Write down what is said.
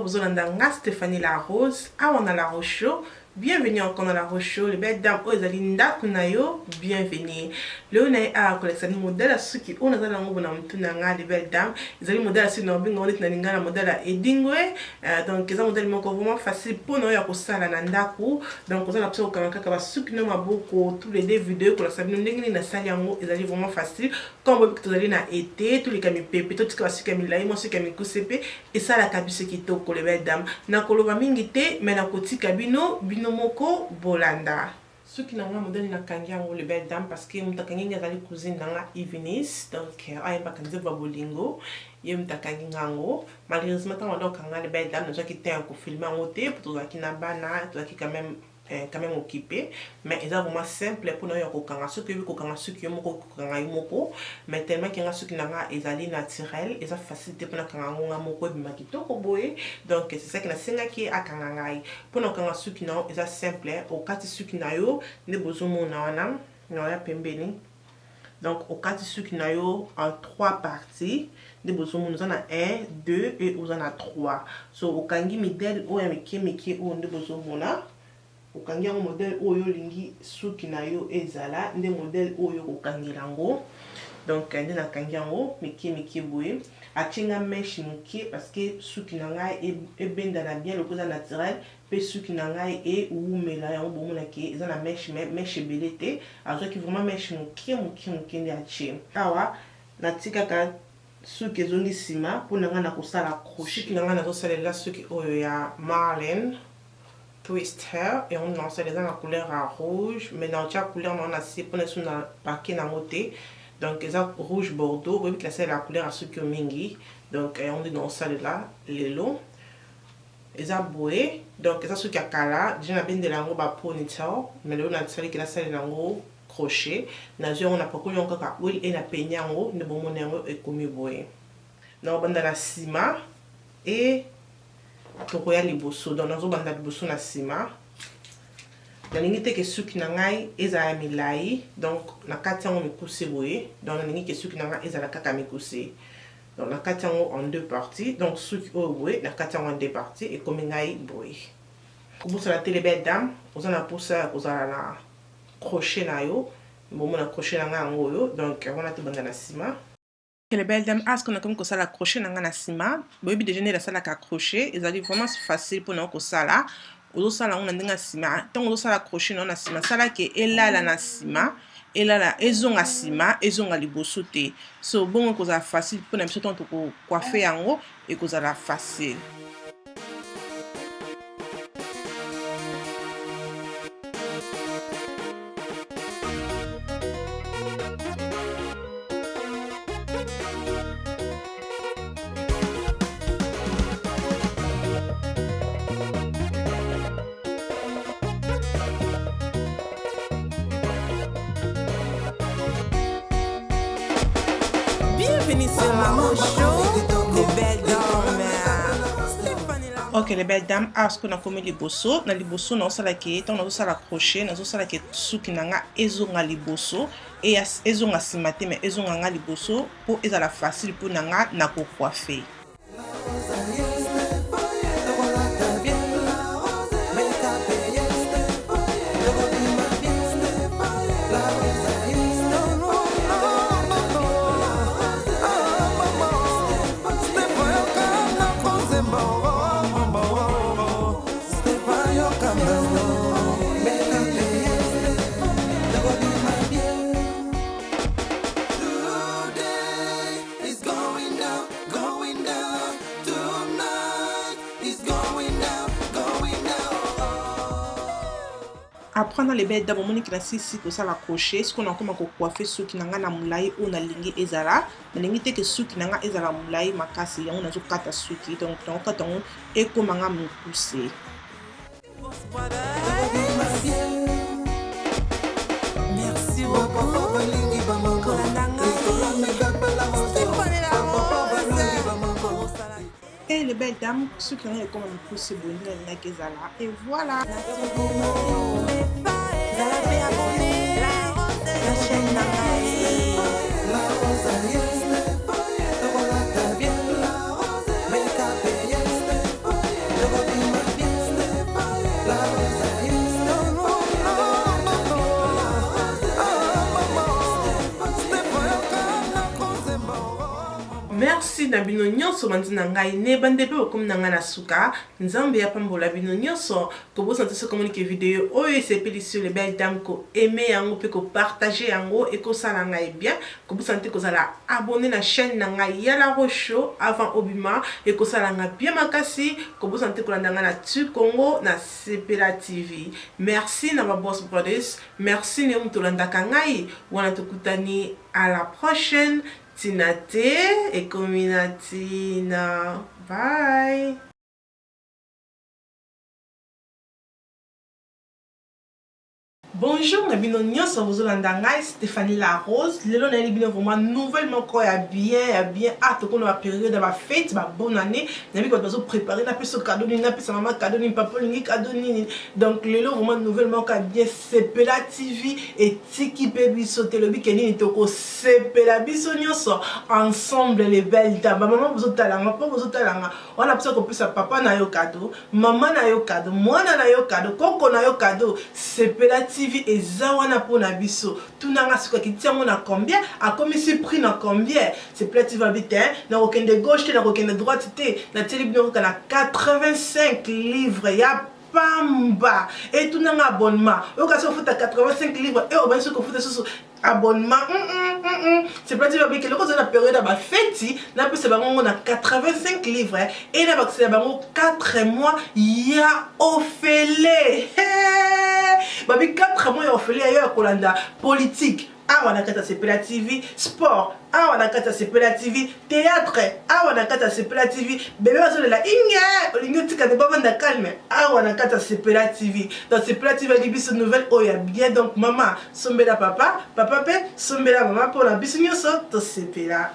Bozolanda nga Stéphanie La Rose awa na La Rose Show. Bienvenue encore na La Rose Show, les belles dames oyo ezali ndako na yo, bienvenue. Lelo na ye awa kolakisa bino modèle ya suki oyo naza nango bona motu na nga, les belles dames. Ezali modèle ya suki na obenga neti na lingala modèle ya edingwe. Donc eza modèle moko vraiment facile mpona oyo ya kosala na ndako. Donc oza na biso kokanga kaka basuki na maboko, tous les deux vidéos kolakisa bino ndenge nini nasali yango, ezali vraiment facile. Comme boyebi tozali na été, toleka mipepe, totika basuki ya milai, mwa suki ya mikuse mpe esalaka biso kitoko, les belles dames. Nakoloba mingi te, mais nakotika bino bino moko bolanda. Suki na nga modèle nakangi yango, les belles dames, parce que moto akangi nga azali cousine na nga Ivinis. Donc ayembaka nzembo ya bolingo, ye moto akangi nga yango. Malheureusement, ntango banda kokanga, les belles dames, nazwaki temps ya kofilmer yango te po tozalaki na bana, tozalaki quand même occupé. Mais eza vraiment simple mpona oyo ya kokanga. Soki oyebi kokanga suki yo moko, kokanga yo moko. Mais tellement que nga suki na nga ezali naturel, eza facile te mpona kanga yango nga moko ebima kitoko boye. Donc c'est ça que nasengaki akanga ngai. Mpona kokanga suki na yo eza simple. Okati suki na yo nde bozomona wana na oya pembeni. Donc okati suki na yo en trois parties nde bozomona, oza na 1, 2 et oza na 3. So okangi modèle oyo ya mike mike oyo nde bozomona, okangi yango modèle oyo olingi suki na yo ezala, nde modèle oyo okokangela yango. Donc nde nakangi yango mike mike boye. Atie nga mèche moke parce que suki na ngai ebendana bien lokola eza naturel, mpe suki na ngai ewumela. Yango bomonaki eza na mèche, mais mèche ebele te. Azwaki vraiment mèche moke moke moke nde atie awa. Natikaka suki ezongi nsima mpona ngai na kosala crochet. Suki na ngai nazosalela suki oyo ya Marlene Twist Hair. Yango nasala eza na couleur ya rouge, mais naotia couleur nango na se mpona so na pake nango te. Donc eza rouge bordeaux. Oyebi nasalela couleur ya suki oyo mingi. Donc yango nde naosalela lelo, eza boye. Donc eza suki ya kala déjà, nabendela yango ba ponytail, mais lelo nasaliki nasalela yango crochet. Nazwi yango, napakoli yango kaka huile e napeni yango nde bomona yango ekomi boye. Naobanda na nsima e tokoya liboso. Donc nazobanda liboso na nsima. Nalingi te ke suki na ngai ezala ya milai, donc na kati yango mikuse boye. Donc nalingi ke suki na ngai ezala kaka mikuse. Donc na kati yango en deux parties. Donc suki oyo boye, na kati yango en deux parties, ekomi ngai boye. Kobosana te, les belles dames, oza na mposa ya kozala na crochet na yo. Bomona crochet na ngai yango oyo. Donc wana tobanda na nsima, les belles dames. Aske nakomi kosala crochet na ngai na nsima. Boyebi déjà nde nasalaka crochet, ezali vraiment facile mpona kosala. Ozosala yango na ndenge ya nsima. Ntango ozosala crochet na yo na nsima, salaki elala na nsima, elala, ezonga nsima, ezonga liboso te. So bongo ekozala facile mpona biso ntango tokocoiffer yango, ekozala facile. Bienvenue sur la Show des belles dames. Ok, les belles dames, awa sikoyo nakomi liboso. Na liboso naosalaki, ntango nazosala crochet, nazosalaki suki na nga ezonga liboso, ezonga nsima te, mais ezonga nga liboso mpo ezala facile mpo na nga na kocoiffer. Today is going down, going down. Tonight is going down, going down. Après na les belles dames, omoniki nasilisi kosala crochet. Sikoyo nakoma kocoiffer suki na ngai na molai oyo nalingi ezala. Nalingi te ke suki na ngai ezala molai makasi, yango nazokata suki. Donc nakokata yango ekóma nga mokuse. Merci beaucoup. Kolanda ngai. Stéphanie La Rose. Et les belles dames, suki na ngai ekóma mokuse boye nde nalingaki ezala, et voilà. Zala pe abonné na chaîne na ngai. na bino nyonso bandi na ngai ne bande mpe bokomi na ngai na suka. Nzambe apambola bino nyonso. Kobosana te soki omoni ke video oyo esepelisi yo, les belles dames, ko aimer yango mpe ko partager yango, ekosala ngai bien. Kobosana te kozala abonné na chaîne na ngai ya La Rose Show avant obima, ekosala ngai bien makasi. Kobosana te kolanda ngai na Tu Congo na Sepela TV. Merci na ba Boss Brothers, merci na yo moto olandaka ngai wana. Tokutani à la prochaine. Tina te ekomi na tina. Bye. Bonjour na bino nyonso bozolanda ngai Stéphanie La Rose. Lelo nayeli bino vraiment nouvelle moko ya bien ya bien. Ah, tokona ba période ya ba fête, ba bonne année. Nayebi bato bazo préparer, napesa cadeau nini, napesa mama cadeau nini, papa olingi cadeau nini. Donc lelo vraiment nouvelle moko ya bien. Sepela TV etiki mpe biso te, elobi ke nini, tokosepela biso nyonso ensemble, les belles dames. Bamama bozotalanga mpo bozotalanga wana, mposa kopesa papa na yo cadeau, mama na yo cadeau, mwana na yo cadeau, koko na yo cadeau, Sepela TV eza wana mpona biso. Tunanga soki akiti yango na combien, akomisi prix na combien. Sepela TV alobi te nakokende gauche te, nakokende droite te, natieli bino kaka na 85 livre ya pamba. Etunanga abonnement oyo kasi ofuta 85 livre e obandi soki ofuta susu abonnement. Sepela TV alobi keloko ozali na période ya bafeti, napesa bango ngo na 85 livre e na bakisela bango 4 mois ya ofele. Babi 4 mois ya ofele ya yo ya kolanda politique awa na kati ya Sepela TV, sport awa na kati ya Sepela TV, théâtre awa na kati ya Sepela TV, bebe bazolela inge olingi otika te bavanda calme awa na kati ya Sepela TV. Donc Sepela TV ali biso nouvelle oyo ya bien. Donc mama sombela papa, papa mpe sombela mama, mpona biso nyonso tosepela.